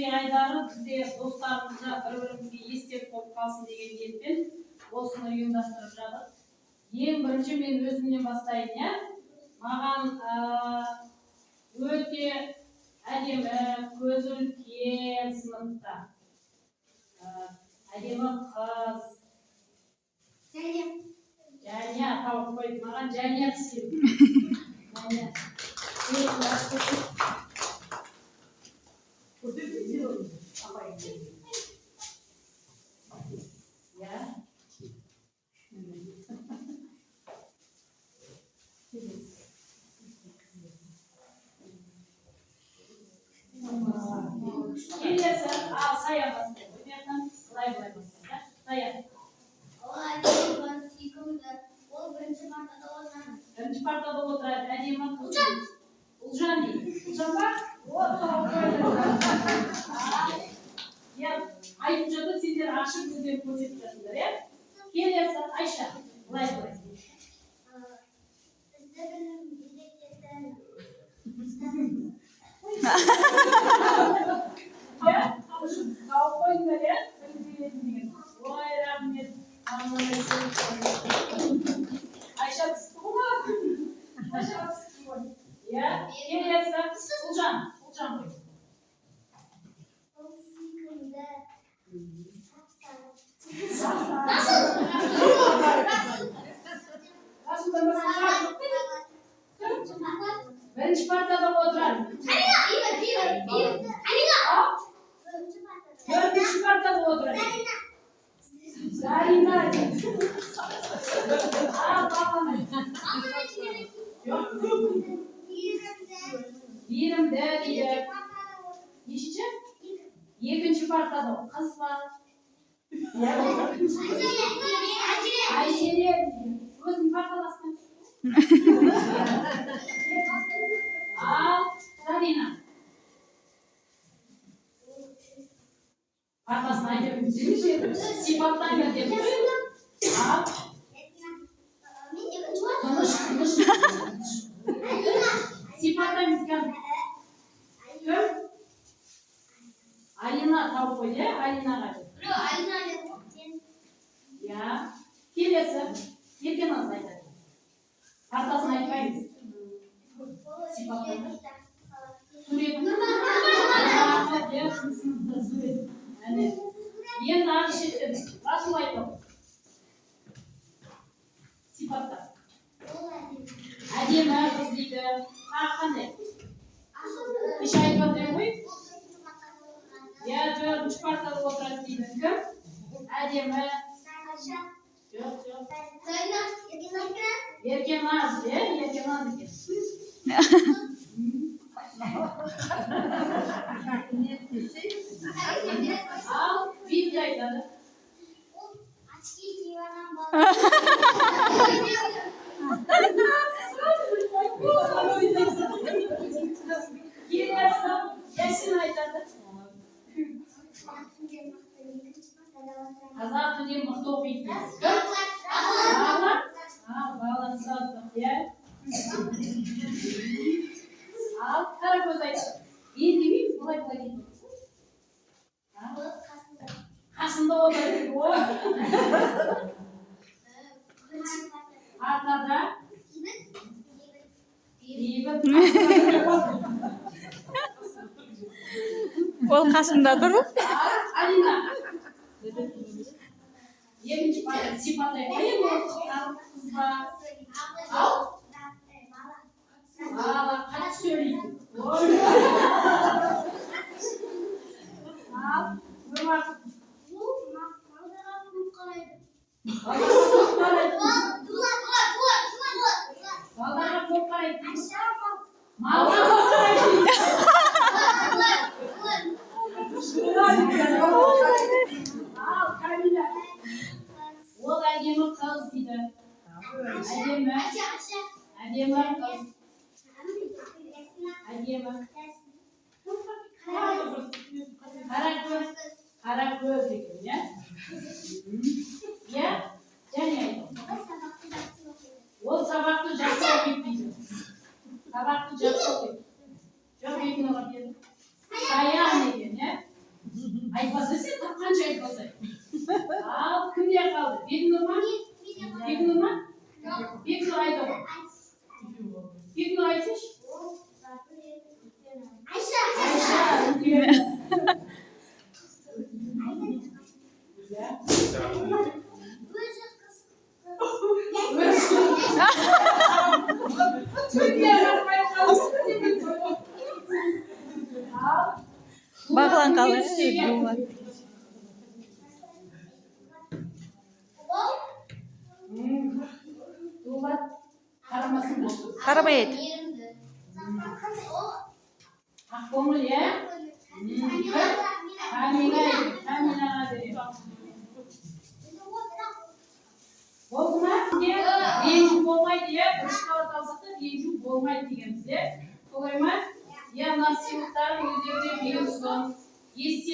Мерей айдары бізде достарымызға, бір бірімізге естелік болып қалсын деген ниетпен осыны ұйымдастырып жатыр. Ең бірінші мен өзімнен бастайын, иә. Маған өте әдемі, көзі үлкен сыныпта әдемі қыз Жәния тауып қойды. Маған Жәния түскен. Жәния. Иә. Келесі, ал, Сая бастайды. Бұл жақтан былай былай бастайды, иә? Сая. Ол әдемі, сүйкімді. Ол бірінші партада отырады. Бірінші партада отырады, әдемі қыз. Ұлжан дейді. Ұлжан ба? О, тауып қойды. Иә, айтып жатыр, сендер ашып өздерің көрсетіп жатсыңдар, иә? Келесі, Айша. Былай былай. Бізді білім үйрететін. Иә, тауып қойдыңдар, иә? Білім беретін деген. Ой, рахмет. Айша түсті ғой маған. Айша түсті ғой. Иә, келесі, Ұлжан. Ұлжан қой. Ол сүйкімді. Сап-сары. Расулдан басқа сұрақ жоқ па еді? Бірінші партада отырады. Ал, төртінші партада отырады. Зарина дейді. Ал, баланы. Жоқ. Мейірімді дейді. Нешінші? Екінші партада. Қыз ба? Айзере дейді. Өзінің парталасына түсті. Ал, Зарина. Партасын айта бермесеңші. Сипаттаймын деп қой. Ал, тыныш, тыныш. Сипаттаймыз кім? Кім? Алина тауып қойды, иә? Алинаға деп. Иә. Келесі. Еркеназ айтады. Партасын айтпаймыз. Сурет. Иә, сыныпта сурет. Әне. Енді ары шеттен Расул айтады. Сипатта. Әдемі қыз дейді. Тағы қандай? Кеше айтып жатыр едім ғой. Иә, төртінші партада отырады дейді. Кім? Әдемі. Жоқ, жоқ. Еркеназ, иә, Еркеназ екен. Ал, Бибі айтады. Очки киіп алған бала. Келесі, Ясин айтады. Қазақ тілінен мықты оқиды дейді. Кім? Бағлан? А, Бағлан сразу, иә. Ал, Қаракөз айтады. Мен демейміз, былай былай кетіп отырсың. Қасында отыр дейді. Ой. Партада бейбіт. Ол қасында тұр. Алина. Екінші парта сипаттай қояйын, ол қыз ба? Ал? Бала қатты сөйлейді. Ой. Ал, Нұрмақыт. Балдарға көп қарайды. Балдарға көп қарайды. Малға көп қарайды. Ал, Камила. Ол әдемі қыз дейді. Әдемі. Әдемі қыз. Әдемі. Қара көз. Қара көз екен, иә? Иә? Және айт. Ол сабақты жақсы оқиды дейді. Сабақты жақсы оқиды. Жоқ, екіні алып берді. Саян екен, иә? Иә. Өзі қыз. Түнде қарамай қалды. Ал Бағлан Дулат қалай? кімге түседі? Дулат. Ол Дулат қарамасын болды. Қарамай айт. мейірімді. Ол Ақкөңіл, иә? Камила, Камилаға беремін. Болды ма? Ренжу болмайды, иә? Бірінші қабат алсақ та ренжу болмайды дегенбіз, иә? Солай ма? Иә, мына сыйлықтар өздеріне бұйырсын. Есте